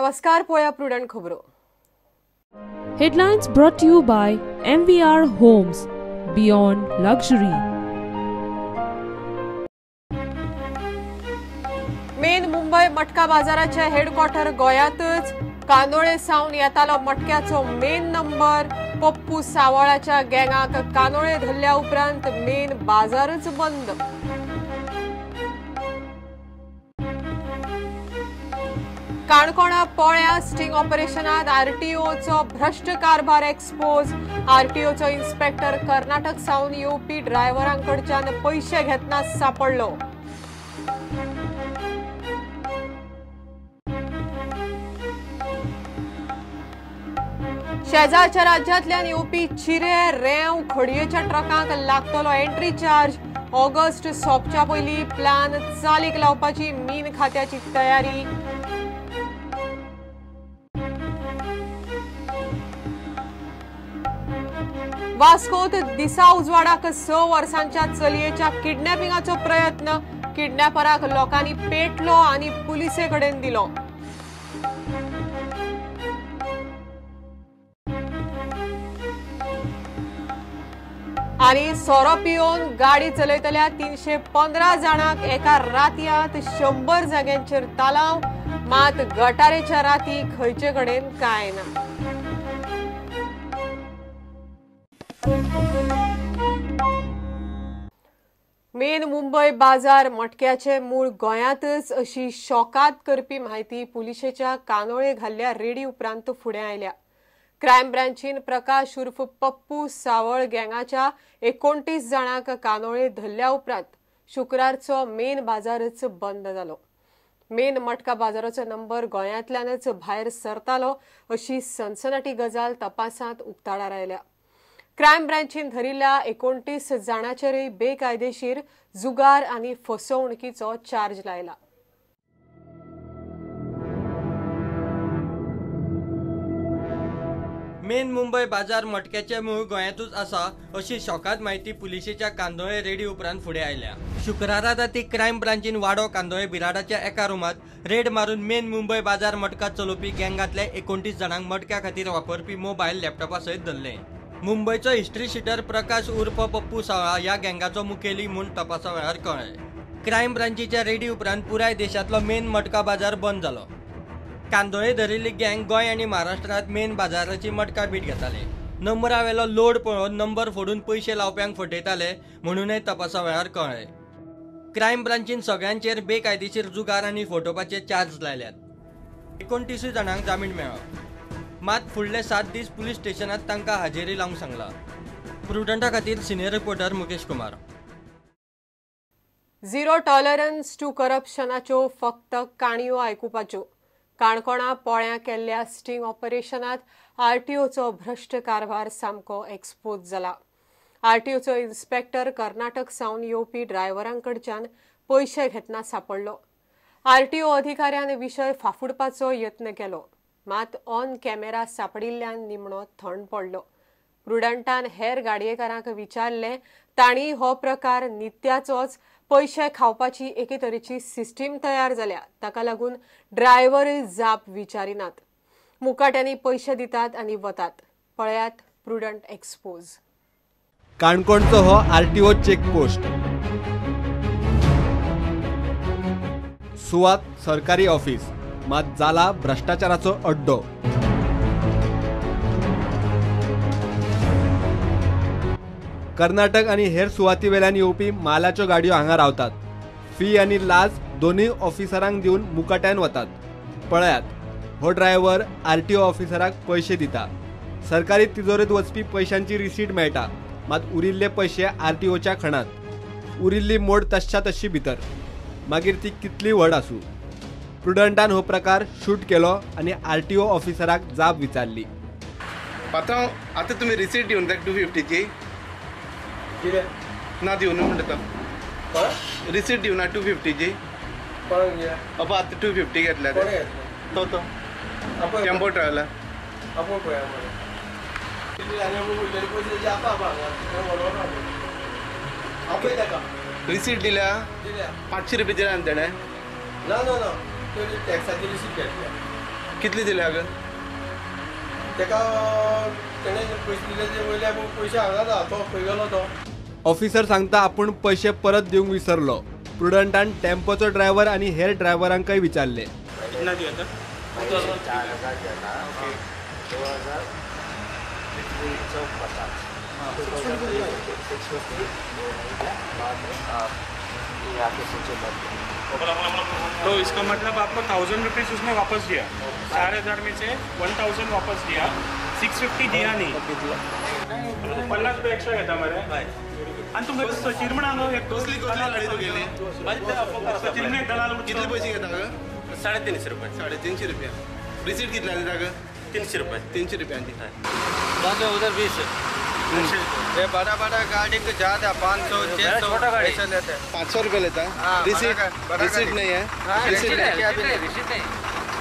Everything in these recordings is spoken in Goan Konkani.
नमस्कार, पोया प्रुडंट खबरो. Headlines brought to you by MVR Homes, Beyond Luxury. Main Mumbai मटका बाजाराचे हेडक्वॉर्टर गोंयांतच. कांदोळे सावन येतालो मटक्याचो मेन नंबर. पप्पू सावळाच्या गँगाक कांदोळे धरल्या उपरांत मेन बाजारच बंद. काणकोणा पोळ्या स्टिंग ऑपरेशनात आरटीओचो भ्रश्ट कारभार एक्सपोज. आरटीओचो इन्स्पेक्टर कर्नाटक सावन येवपी ड्रायव्हरांकडच्यान पयशे घेतना सापडलो. शेजारच्या राज्यांतल्यान येवपी चिरे, रेंव, खडयेच्या ट्रकांक लागतलो एंट्री चार्ज. ऑगस्ट सोंपच्या पयलीं प्लान चालीक लावपाची मीन खात्याची तयारी. वास्कोत दिसा उजवाडाक 6 वर्सांच्या चलयेच्या किडनॅपिंगाचो प्रयत्न. किडनॅपराक लोकांनी पेटलो आनी पुलिसे कडेन दिलो. आनी सोरो पिवन गाडी चलयतल्या 315 जाणांक एका रातयांत 100 जाग्यांचेर तालाव. मात गटारेच्या राती खंयचे कडेन कांय ना. मेन मुंबय बाजार मटक्याचे मूळ गोंयांतच अशी शॉकात करपी म्हायती पुलिशेच्या कानोळे घाल्ल्या रेडी उपरांत फुडें आयल्या. क्रायम ब्रांचीन प्रकाश उर्फ पप्पू सावळ गँगाच्या 29 जाणांक कानोळे धरल्या उपरांत शुक्रारचो मेन बाजारच बंद जालो. मेन मटका बाजाराचो नंबर गोंयांतल्यानच भायर सरतालो अशी सनसनाटी गजाल तपासांत उक्ताडार आयल्या. क्रायम ब्रांचीन धरिल्ल्या 29 जाणांचेरय बेकायदेशीर जुगार आनी फसवणुकीचो चार्ज लायला. मेन मुंबय बाजार मटक्याचे मूळ गोंयांतूच आसा अशी शॉकात म्हायती पुलिशेच्या कांदोळे रेडी उपरांत फुडें आयल्या. शुक्रारा राती क्रायम ब्रांचीन वाडो कांदोळे बिराडाच्या एका रुमांत रेड मारून मेन मुंबय बाजार मटका चलोवपी गँगांतल्या 29 जाणांक मटक्या खातीर वापरपी मोबायल, लॅपटॉपा सयत धरले. मुंबयचो हिस्ट्री शिटर प्रकाश उर्फ पप्पू सावळा ह्या गँगाचो मुखेली म्हूण तपासा वेळार कळ्ळें. क्रायम ब्रांचीच्या रेडी उपरांत पुराय देशांतलो मेन मटका बाजार बंद जालो. कांदोळे धरिल्ली गँग गोंय आनी महाराष्ट्रांत मेन बाजाराची मटका बीट घेताले. नंबरावेलो लोड पळोवन नंबर फोडून पयशे लावप्यांक फटयताले म्हणूनय तपासा वेळार कळ्ळें. क्रायम ब्रांचीन सगळ्यांचेर बेकायदेशीर जुगार आनी फटोवपाचे चार्ज लायल्यात. 29 जाणांक जामीन मेळ्ळो. मात फुडले 7 दीस पुलीस स्टेशनात तांकां हाजेरी लावंक सांगला. प्रुडंटा खातीर senior reporter Mukesh Kumar. Zero tolerance to करप्शनाच्यो फक्त काणयो आयकुपाच्यो. काणकोणा पोळ्या केल्ल्या स्टिंग ऑपरेशनात आरटीओचो भ्रश्ट कारभार सामको एक्सपोज जाला. आरटीओचो इन्स्पेक्टर कर्नाटक सावन येवपी ड्रायव्हरांकडच्यान पयशे घेतना सापडलो. आरटीओ अधिकाऱ्यान विशय फाफुडपाचो यत्न केलो, मात ऑन कॅमेरा सापडिल्ल्यान निमणो थंड पडलो. प्रुडंटान हेर गाडयेकारांक विचारलें, तांणी हो प्रकार नित्याचोच, पयशे खावपाची एके तरेची सिस्टीम तयार जाल्या, ताका लागून ड्रायव्हरय जाप विचारिनात. मुकाट्यांनी पयशे दितात आनी वतात. पळयात प्रुडंट एक्सपोज. काणकोणचो हो आरटीओ चेकपोस्ट. सुवात सरकारी ऑफिस, मात जाला भ्रष्टाचाराचो अड्डो. कर्नाटक आनी हेर सुवाती वेल्यान येवपी मालाच्यो गाडयो हांगा रावतात. फी आनी लाच दोनूय ऑफिसरांक दिवन मुकाट्यान वतात. पळयात, हो ड्रायव्हर आरटीओ ऑफिसराक पयशे दिता. सरकारी तिजोरेंत वचपी पयशांची रिसीट मेळटा, मात उरिल्ले पयशे आरटीओच्या खणांत. उरिल्ली मोड तश्या तशी भितर, मागीर ती कितली व्हड आसूं. प्रुडंटान हो प्रकार शूट केलो आनी आरटीओ ऑफिसराक जाप विचारली. पात्रांव, आतां तुमी रिसीट दिवन जाय 250ची? ना दिवन म्हणटा तो. रिसीट दिवना 250ची? अपा आतां 250 घेतल्या तो तो टेम्पो ट्रॅव्हलर. रिसीट दिल्या 500 रुपये दिल्या न्ही तेणें? ना ना ना, टॅक्साची रिसीट घेतल्या. कितले दिले अगं? तेका तेणे पयशे दिले ते वयले पयशे हांगा तो खंय गेलो तो. ऑफिसर सांगता आपूण पयशे परत दिवंक विसरलो. प्रुडंटान टेम्पोचो ड्रायव्हर आनी हेर ड्रायव्हरांकय विचारले. कितना दिया था? 4000 दिया था. 2150 650 तो इसका मतलब आपको 1000 रुपीज़ उसने वापस दिया. 4000 में से 1000 वापस दिया, 650 दिया नहीं. 50 रुपये एक्स्ट्रा घेता मरे. आनी तुमकां सचीर म्हण हांगा कसली कसली गाडी तुगेली? सचीर म्हण दलाल. कितले पयशे घेता गं? 350 रुपये. 350 रुपया. रिसीट कितल्या दिता गं? 300 रुपये. 300 रुपयांची. उधर 20 ये बड़ा बड़ा गाड़ी को ज़्यादा 500 600 ऐसे लेते हैं. 500 रुपये लेता है. रिसीट रिसीट नहीं है. रिसीट नहीं.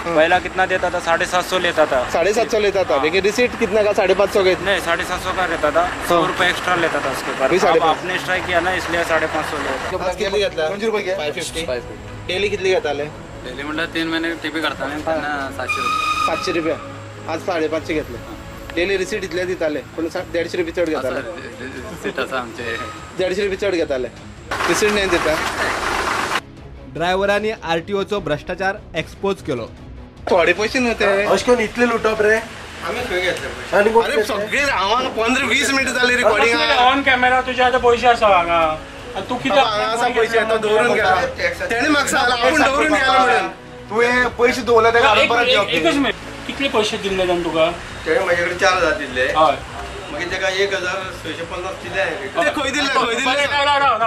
पहला कितना देता था? 750 लेता था. 750 लेता था, लेकिन रिसीट कितना का? 550 का. नहीं, 750 का रहता था. 100 रुपये एक्स्ट्रा लेता था उसके बाद. आपने स्ट्राइक किया ना, इसलिए 550 लेता. कितली घेतला? 550. डेली कितली घेताले? डेली म्हटलं 3 महिने टीपी करताना 700 रुपये. 700 रुपया. आज 550 घेतले. डेली रिसीट इतले दिताले, पूण 150 रुपये चड घेताले. रिसीट आसा आमचे. 150 रुपये चड घेताले. रिसीट नाही दिता. ड्रायव्हरांनी आरटीओचो भ्रष्टाचार एक्सपोज केलो. थोडे पैसे न्हू ते. अशें करून इतले लुटप रे? आमी खंय घेतले पयशे? अरे सगळे हांव 15-20 मिनटां जाली रिकॉर्डिंग. ऑन कॅमेरा तुझ्या आतां पयशे आसा हांगा. तूं कित्याक हांगा आसा पयशे? तो दवरून गेला. तेणे म्हाका सांगला आपूण दवरून गेला म्हणून. तुवें पयशे दवरले तेका हाडून परत दिवप. एकच मिनिट. कितले पयशे दिल्ले ताणें तुका? तेणे म्हाजे कडेन 4000 दिल्ले. हय. मागीर तेका 1650 दिले हांवें. ते खंय दिल्ले? खंय दिल्ले?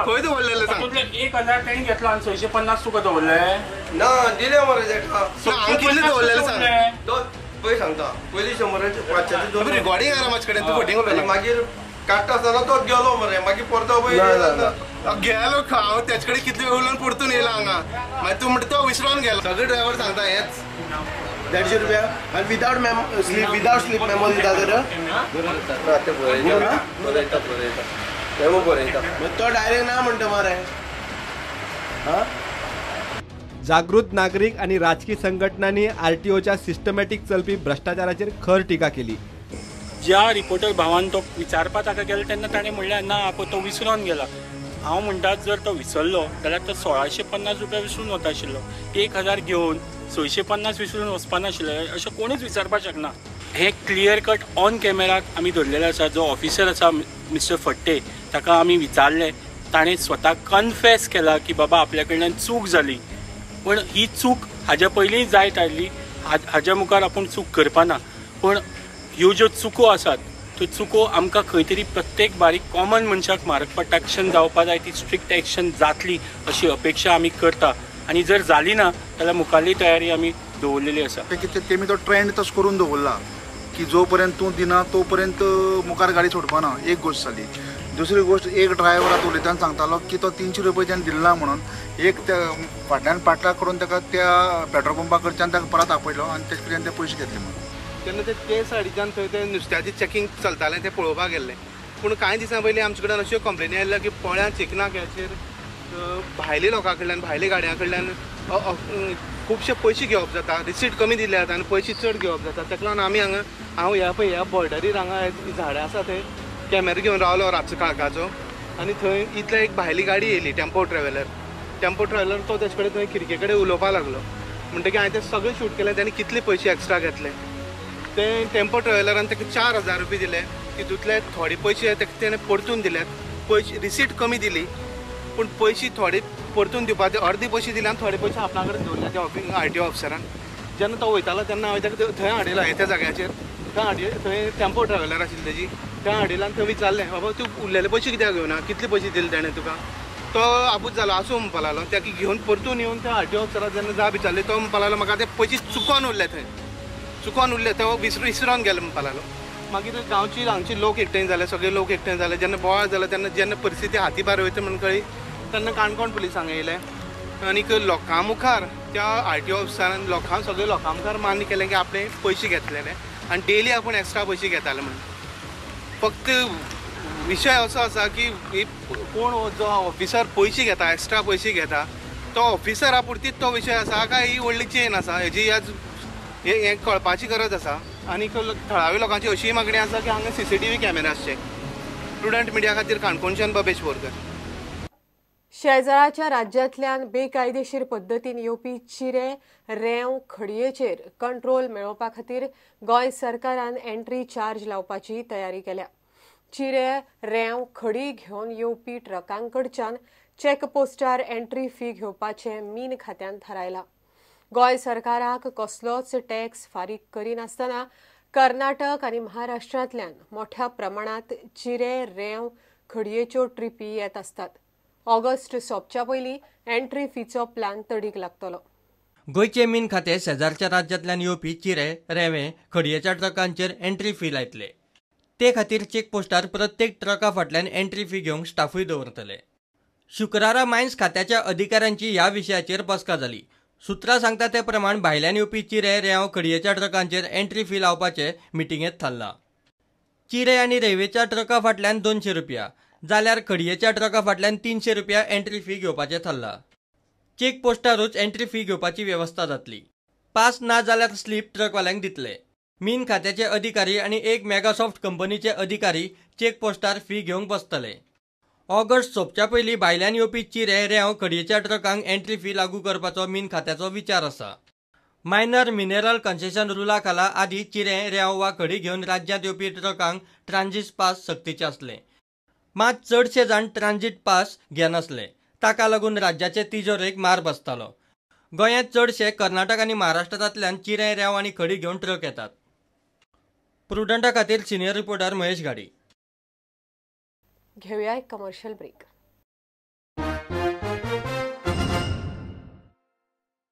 खंय दवरलेले सांग. तातूंतले 1000 तेणी घेतला आनी 650 तुका दवरले? ना दिले मरे तेका. हांव कितले दवरलेले सांग. तो पळय सांगता. पयलीं 100 500 दवरले. रिकॉर्डिंग आसा म्हाजे कडेन, तूं फटींग उलयला. मागीर काडटा आसतना तो गेलो मरे. मागीर परतो पळय गेलो. हांव तेचे कडेन कितले वेळ उलोवन परतून येयला हांगा. मागीर तूं म्हणटा तो विसरोन गेलो. सगळे ड्रायव्हर सांगता हेच. 150 रुपया आणि without memo slip, without slip memo दिता तर ते बरयता बरयता बरयता मेमो बरयता. तो डायरेक्ट ना म्हणटा मरे. जागृत नागरीक आणि राजकीय संघटनांनी आरटीओच्या सिस्टमॅटिक चलपी भ्रष्टाचाराचेर खर टीका केली. ज्या रिपोर्टर भावान तो विचारपा ताका गेलो तेन्ना ताणें म्हणलें ना आपो तो विसरोन गेला. हांव म्हणटा जर तो विसरलो जाल्यार तो 1650 रुपया विसरून वता आशिल्लो. 1000 घेवन 650 विसरून वचपा नाशिल्लें अशें कोणूच विचारपाक शकना. हे क्लियर कट ऑन कॅमेराक आमी धरलेले आसा. जो ऑफिसर आसा मिस्टर फट्टे ताका आमी विचारलें, ताणें स्वता कन्फेस केला की बाबा आपल्या कडल्यान चूक जाली, पूण ही चूक हाज्या पयलीं जायत आयिल्ली, हाज्या मुखार आपूण चूक करपाना. पूण ह्यो ज्यो चुको आसात त्यो चुको आमकां खंय तरी प्रत्येक बारीक कॉमन मनशाक म्हारग पडटा. एक्शन जावपा जाय, ती स्ट्रिक्ट एक्शन जातली अशी अपेक्षा आमी करता आनी जर जाली ना जाल्यार मुखारली तयारी आमी दवरलेली आसा. तेमी तो ट्रेंड तसो करून दवरला की जो पर्यंत तूं दिना तो पर्यंत मुखार गाडी सोडपाना. एक गोश्ट जाली. दुसरी गोश्ट, एक ड्रायव्हर आतां उलयतना सांगतालो की तो 300 रुपये ज्यान दिला म्हणून एक त्या फाटल्यान पाटला करून ताका त्या पेट्रोल पंपा कडच्यान ताका परत आपयलो आनी तेजे कडल्यान ते पयशे घेतले म्हणून. तेन्ना ते सायडीच्यान थंय ते नुस्त्याचें चॅकींग चलतालें तें पळोवपाक गेल्लें. पूण कांय दिसां पयलीं आमचे कडेन अश्यो कंप्लेनी आयल्यो की पोळ्यां चेकनाक्याचेर भायले लोकां कडल्यान, भायले गाडयां कडल्यान खुबशे पयशे घेवप जाता. रिसीट कमी दिल्या जाता आनी पयशे चड घेवप जाता. ताका लागून आमी हांगा हांव ह्या पळय ह्या बॉर्डरीर हांगा झाडां आसा थंय कॅमेरा घेवन रावलो रातचो काळखाचो आनी थंय इतले एक भायली गाडी येयली टेम्पो ट्रॅव्हलर. टेम्पो ट्रॅव्हलर तो तेजे कडेन थंय खिडके कडेन उलोवपाक लागलो. म्हणटकीर हांवें तें सगळें शूट केलें. ताणें कितले पयशे एक्स्ट्रा घेतले ते टेम्पो ट्रॅव्हलरान ताका 4000 रुपये दिले. तितूंतले थोडे पयशे ताका तेणें परतून दिल्यात. पयशे रिसीट कमी दिली पूण पयशे थोडे परतून दिवपाक ते अर्दे पयशे दिले आनी थोडे पयशे आपणा कडेन दवरले त्या आरटीओ ऑफिसरान. जेन्ना तो वयतालो तेन्ना हांवें ताका थंय हाडयला त्या जाग्याचेर. थंय हाडय थंय टेम्पो ट्रॅव्हलर आशिल्ली तेजी, थंय हाडयला आनी थंय विचारलें बाबा तूं उरलेले पयशे कित्याक घेवना, कितले पयशे दिले तेणें तुका? तो आबूज जालो, आसूं म्हणपा लागलो. ताका घेवन परतून येवन त्या आरटीओ ऑफिसराक जेन्ना जाप विचारली तो म्हणपा लागलो म्हाका ते पयशे चुकोन उरले, थंय चुकोन उरले, तो विसरून गेले म्हणपा लागलो. मागीर गांवची हांगचे लोक एकठांय जाले, सगळे लोक एकठांय जाले. जेन्ना बोवाळ जालो तेन्ना जेन्ना परिस्थिती हाती भायर वयता म्हण कळ्ळी तेन्ना काणकोण पुलीस हांगा येयले आनीक लोकां मुखार त्या आरटीओ ऑफिसरान लोकां सगळे लोकां मुखार मान्य केलें की आपणें पयशे घेतलेले आनी डेली आपूण एक्स्ट्रा पयशे घेताले म्हणून. फक्त विशय असो आसा की कोण जो ऑफिसर पयशे घेता, एक्स्ट्रा पयशे घेता, तो ऑफिसरा पुरतीच तो विशय आसा काय ही व्हडली चेन आसा हेजी आज हें कळपाची गरज आसा. आनी थळाव्या लोकांची अशीय मागणी आसा की हांगा CCTV कॅमेरा आसचे. प्रुडंट मिडिया खातीर काणकोणच्यान बबेश बोरकर. शेजाराच्या राज्यांतल्यान बेकायदेशीर पद्दतीन येवपी चिरे, रेंव, खडयेचेर कंट्रोल मेळोवपा खातीर गोंय सरकारान एंट्री चार्ज लावपाची तयारी केल्या. चिरे, रेंव, खडी घेवन येवपी ट्रकांकडच्यान चेकपोस्टार एंट्री फी घेवपाचें मीन खात्यान थारायलां. गोंय सरकाराक कसलोच टॅक्स फारीक करिनासतना कर्नाटक आनी महाराष्ट्रांतल्यान मोठ्या प्रमाणांत चिरे, रेंव, खडयेच्यो ट्रिपी येत आसतात. ऑगस्ट सोंपच्या पयलीं एंट्री फीचो प्लान तडीक लागतलो. गोंयचें मीन खातें शेजारच्या राज्यांतल्यान येवपी चिरे, रेंवे, खडयेच्या ट्रकांचेर एंट्री फी लायतले. ते खातीर चेकपोस्टार प्रत्येक ट्रका फाटल्यान एंट्री फी घेवंक स्टाफूय दवरतले. शुक्रारा मायन्स खात्याच्या अधिकाऱ्यांची ह्या विशयाचेर बसका जाली. सुत्रां सांगता ते प्रमाण भायल्यान येवपी चिरे, रेंव, खडयेच्या ट्रकांचेर एंट्री फी लावपाचें मिटिंगेंत थारलां. चिरे आनी रेंवेच्या ट्रका फाटल्यान 200 रुपया जाल्यार खडयेच्या ट्रका फाटल्यान 300 रुपया एंट्री फी घेवपाचें थारलां. चेकपोस्टारूच एंट्री फी घेवपाची वेवस्था जातली. पास ना जाल्यार स्लीप ट्रकवाल्यांक दितले. मीन खात्याचे अधिकारी आनी एक मेगासॉफ्ट कंपनीचे अधिकारी चेकपोस्टार फी घेवंक बसतले. ऑगस्ट सोंपच्या पयलीं भायल्यान येवपी चिरे, रेंव, खडयेच्या ट्रकांक एंट्री फी लागू करपाचो मीन खात्याचो विचार आसा. मायनर मिनरल कन्सेशन रुला खाला आदीं चिरे, रेंव वा खडी घेवन राज्यांत येवपी ट्रकांक ट्रान्झीट पास सक्तीचें आसलें. मात चडशे जाण ट्रान्झीट पास घेनासले. ताका लागून राज्याचे तिजोरेक मार बसतालो. गोंयांत चडशे कर्नाटक आनी महाराष्ट्रांतल्यान चिरे, रेंव आनी खडी घेवन ट्रक येतात. प्रुडंटा खातीर सिनियर रिपोर्टर महेश घाडी. घेवया एक कमर्शियल ब्रेक.